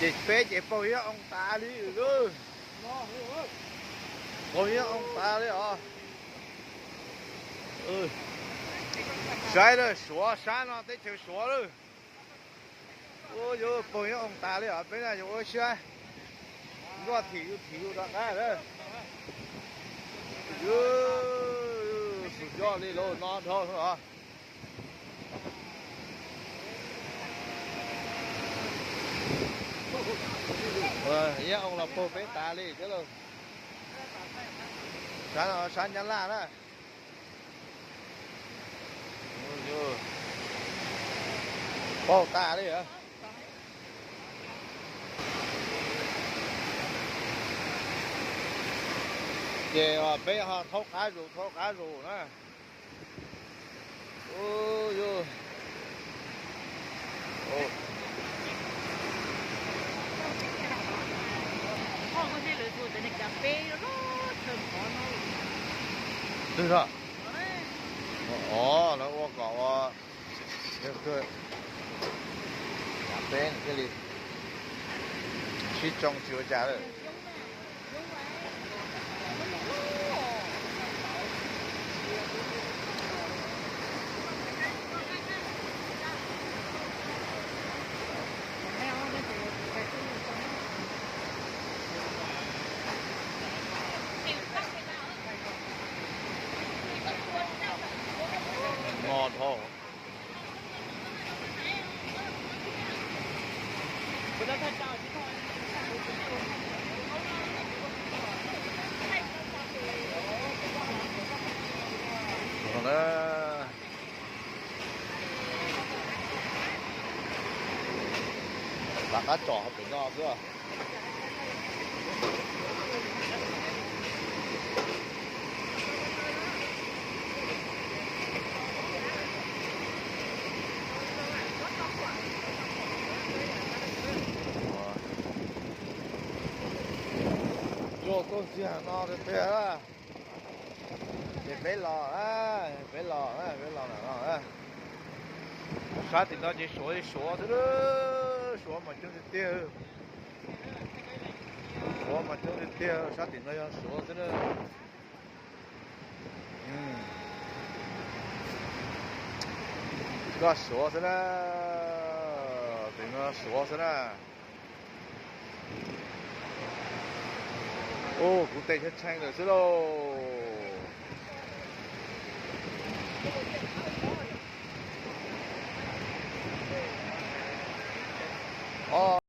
Ces peb ces paug ib oo tas li lawm. Paug ib oo tas li os. Saib lawm, Suav sab no teb chaws Suav lawm. Ua yuav paug ib oo tas li os, peb na yuav ua siab nkuaj thim yus thim yus rov qab lawm. Yus, tus coj li lawm no dhau os. Ib oo los paug peb tas li thiab lauj. Sab no sab Nyab Laj na. Paug tas li. Ces peb ho thaub qab zus thaub qab zus na. Twg os? Ov, lawv ua kom ua, peb thiaj li sib tsoo tsis ua cas lawm. Noj dhau. Rov qab tsom pem no xwb. Yog tuaj ntxiag no tiag tiag. Ces peb los, peb los, peb los no. Sab tim no ces Suav li Suav xwb, Suav mas coob tiag tiag. Suav mas coob tiag tiag, sab tim no yog Suav xwb na. Koj Suav xwb na, tim no Suav xwb na. Ua kuv tes tshee tshee lawm xwb lauj.